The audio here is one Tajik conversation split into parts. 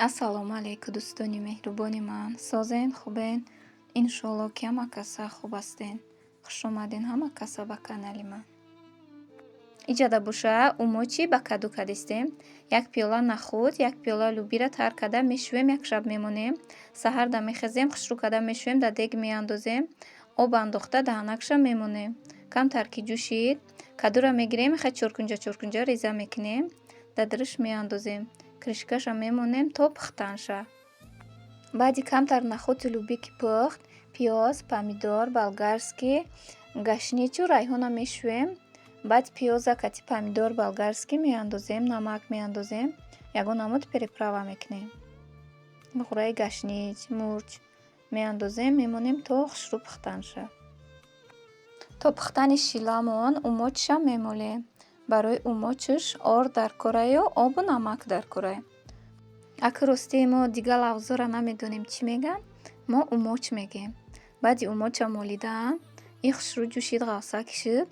Ассалому алайкум, дӯстони меҳрубони ман. Созен, хубен? Иншоалло, ки ҳама каса хуб ҳастен. Хушомаден ҳама каса ба канали ман. Иҷада боша, умочи ба каду кадистем. Як пиёла нахӯд, як пиёла лӯбира тар карда мешӯем, як шаб мемонем. Саҳарда мехезем, хушрӯ карда мешӯем, дар дег меандозем. Об андохта даҳанакша мемонем. Камтар ки ҷӯшид, кадура мегирем, хай чоркунҷа чоркунҷа реза мекунем, дар дурушт меандозем. Крышкаша мемонем то пухтанша. Баъди камтар нахӯду лӯбӣ ки пухт, пиёз, помидор, болгарский, гашничу райҳона мешӯем. Баъд пиёза кати помидор болгарский меандозем, намак меандозем, ягон намуд приправа мекунем. Нуқраи гашнич, мурч меандозем, мемонем то хушрӯ пухтанша. То пухтани шиламон умочша мемолем. Барои умочаш орд дар кораю, обу намак дар корай. Ака, ростӣ, мо дигар лафзҳоро намедонем, чӣ мегӯянд, мо умоч мегӯем. Баъди умоча молидан, ин хушрӯ ҷӯшид, ғафсак шуд,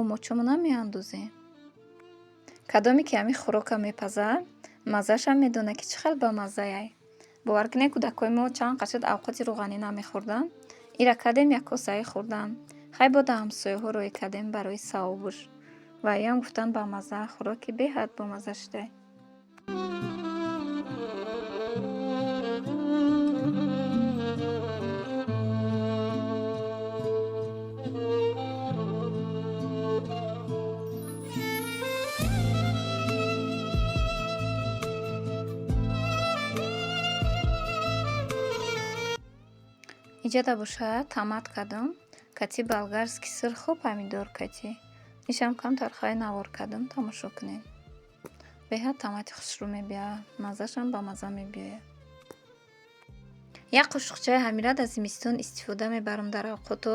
умочомона меандозем. Кадоме ки ҳамин хӯрока мепазад, маззаашам медонад, ки чӣ хел бамаззаяй. Бовар кунед, кӯдакҳои мо чанд қашад авқоти рӯғанӣ намехӯрданд. Ира кардем, як косаи хӯрданд. Хай, бо да ҳамсояҳо роҳӣ кардем барои савобуш. Ва иам гуфтанд, бамазза, хӯроки беҳад бомазза шудай. Иҷада бошад, томат кардам, кати болгарский сырху помидор кати. Ишам камтар хай навор кардам, тамошо кунед. Беҳад томати хушрӯ мебиёяд, маззаашам бамазза мебиёяд. Як қошуқчаи ҳамира дар зимистон истифода мебарам дар авқото.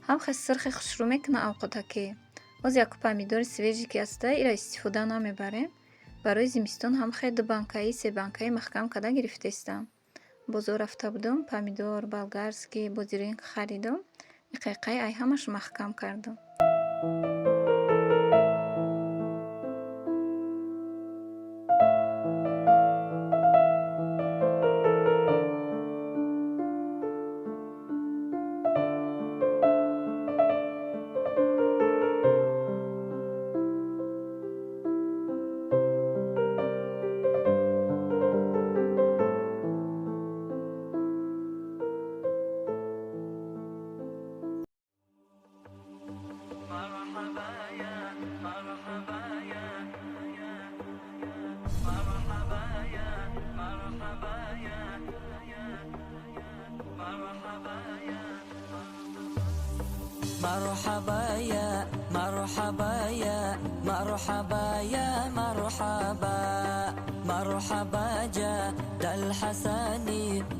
Ҳам хел сирхи хушрӯ мекунад авқота, ки боз яку помидори свежий ки ҳаста, ира истифода намебарем. Барои зимистон ҳам хел ду банкаи, се банкаи маҳкам карда гирифтаистам. Бозор рафта будум, помидор, болгарский, бодиринг харидум. Иқайқай ай ҳамаш маҳкам кардум. مرحبا يا مرحبا يا مرحبا يا مرحبا يا مرحبا يا مرحبا يا مرحبا يا مرحبا يا مرحبا مرحبا جاد الحسن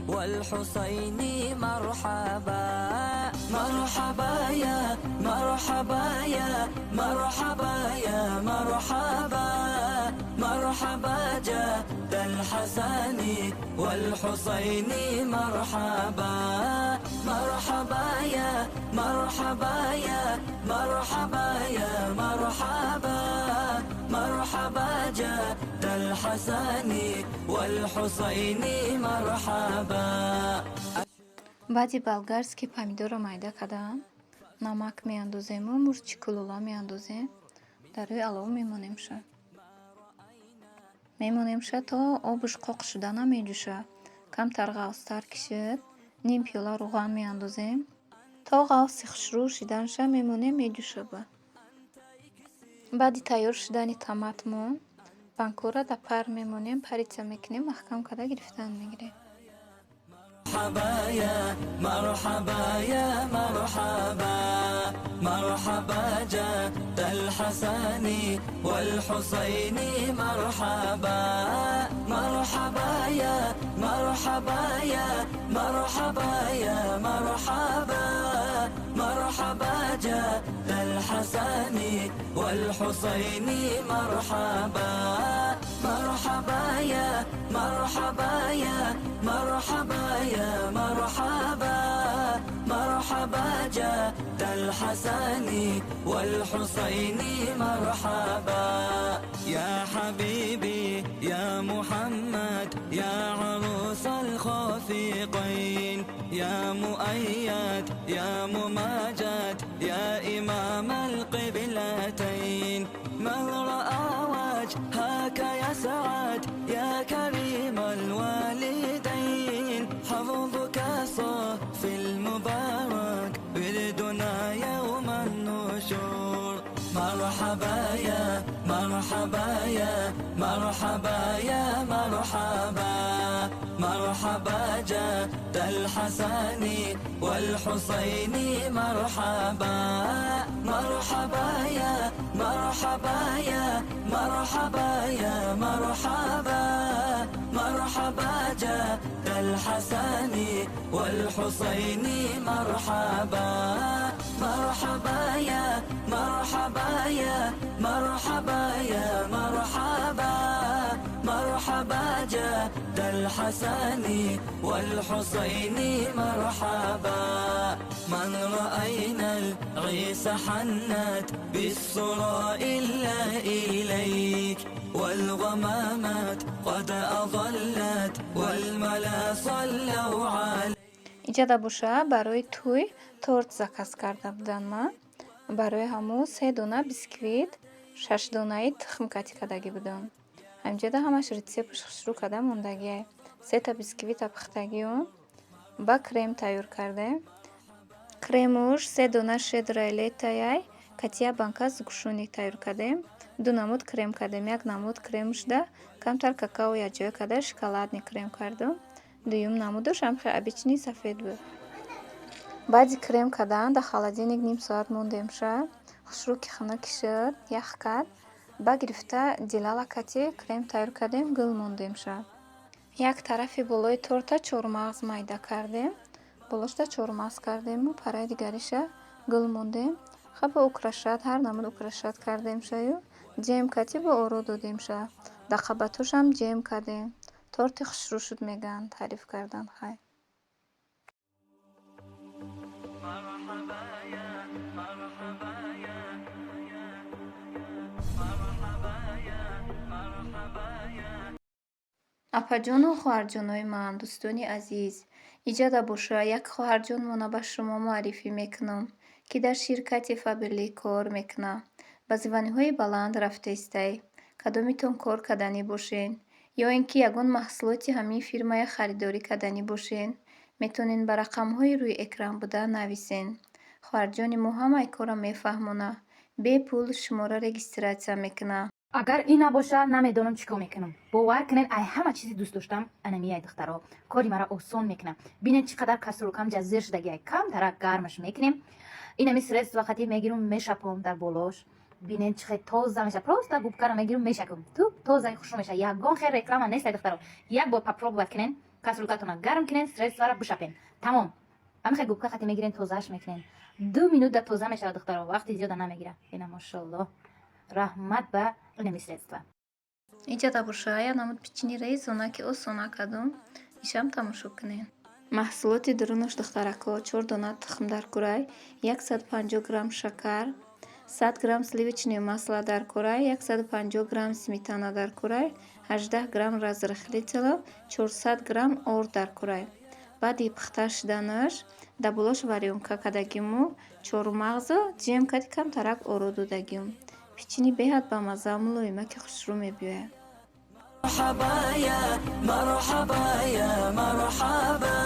والحسين مرحبا مرحبا يا مرحبا يا مرحبا يا مرحبا مرحبا جاد الحسن والحسين مرحبا مرحبا يا مرحبا يا مرحبا يا مرحبا مرحبا جاد الحسن والحسين مرحبا. Баъди болгарский помидорро майда кардам, намак меандозему мурчи кулула меандозем. Дар рӯи алов мемонемша. Мемонемша, то обуш қоқ шуда намеҷӯшад. Камтар ғафстар ки шуд, ним пиёла рӯған меандозем. То ғафси хушрӯ шиданша мемонем, меҷӯшад. Баъди тайёр шудани томатмон, банкҳоро дар пар мемонем, париться мекунем, маҳкам карда гирифтан мегирем. مرحبا يا مرحبا يا مرحبا مرحبا جاد الحسن والحسين مرحبا مرحبا يا مرحبا يا مرحبا يا مرحبا مرحبا جاد الحسن والحسين مرحبا مرحبا يا مرحبا يا مرحبا يا مرحبا مرحبا جاد الحسن والحسين مرحبا يا حبيبي يا محمد يا الرفيقين يا مؤيد يا مماجد يا إمام القبلتين من رأى وجهك يسعد يا كريم الوالدين حفظك صف المبارك وردنا يوم النشور مرحبا يا مرحبا يا مرحبا يا مرحبا مرحبا جد الحسن والحسين مرحبا مرحبا يا مرحبا يا مرحبا يا مرحبا مرحبا جد الحسن والحسين مرحبا مرحبا يا مرحبا يا مرحبا يا مرحبا مرحبا جد الحسن والحسين مرحبا من رأينا العيس حنت بالسرى إلا إليك والغمامات قد أظلت والملا صلوا عليك. Иҷада боша, барои тӯй торт заказ карда будам ман. Барои ҳамун се дона бисквит, шаш донаи тухм катӣ кардагӣ будам. Ҳаминҷода ҳамаш рецепташ хушрӯ карда мондагиай. Сета бисквита пухтагиюм, ба крем тайёр кардем. Кремуш се дона «Щедрое лето» яй, кати як банка сгущёнка тайёр кардем. Ду намуд крем кардем. Як намуд кремушда камтар какао якҷоя карда шоколадный крем кардум. Дуюм намудаш ҳамхел обычный сафед буд. Баъди крем кардан дар холодильник ним соат мондемша. Хушрӯ ки хунук шуд, ях кард. Ба гирифта делала кати крем тайёр кардем, гул мондемша. Як тарафи болои торта чормағз майда кардем. Болошда чормағз кардему параи дигариша гул мондем. Хаба украшать, ҳар намуд украшать кардемшаю ҷем кати бо оро додемша. Дар қабатҳошам ҷем кардем. Торти хушрӯ шуд, мегӯянд, таъриф карданд, хай. مرحبا يا مرحبا يا مرحبا يا مرحبا يا. Апаҷону хоҳарҷонои ман, дӯстони азиз, иҷада боша, як хоҳарҷонмона ба шумо муаррифӣ мекунам, ки дар ширкати Фаберлик кор мекунад. Ба званиҳои баланд рафтаистай. Кадомитон кор карданӣ бошен ё ин ки ягон маҳсулоти ҳамин фирмая харидорӣ карданӣ бошен, метавонед ба рақамҳои рӯи экран буда нависен. Хоҳарҷони мо ҳамаи корро мефаҳмонад, бепул шуморо регистрация мекунад. Агар ин набоша, намедонам чӣ кор мекунам. Бовар кунед, ай ҳама чизи дӯст доштам анамияй, духтаро. Кори мара осон мекунам. Бинед, чӣ қадар кастрюлкам ҷазир шудагиай. Камтарак гармаш мекунем. Инами средства хати мегирум, мешапом дар болош. Бинед, чӣ хел тоза меша. Просто губкаро мегирум, мешакум, ту тозаи хушрӯ меша. Ягон хел реклама нест, ай духтаро. Як бор попробовать кунен, кастрюлкатона гарм кунен, средствара бишапен, тамом. Ҳамин хел губка хати мегирен, тозааш мекунен. 2 минута тоза мешавад, духтаро, вақти зиёда намегира. Ина, мошалло, раҳмат ба инами средства. Иҷада боша, як намуд печени резона, ки осона кардум. Ишам тамошо кунед. Маҳсулоти дурунаш, духтарако: чор дона тухм дар курай, 150 грамм шакар, 100 грамм сливочное масло дар курай, 150 грамм сметана дар курай, 18 грамм разрыхлитель, 400 грамм орд дар курай. Баъди пухта шуданаш дар болош варёнка кардагиму чормағзу ҷем карди, камтарак оро додагим. Печени беҳад бамазза, мулоима, ки хушрӯ мебиёяд. مرحبا يا مرحبا يا مرحبا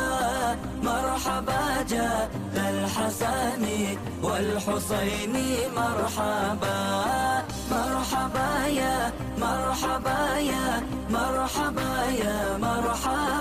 مرحبا جد الحسن والحسين مرحبا مرحبا يا مرحبا يا مرحبا يا مرحبا.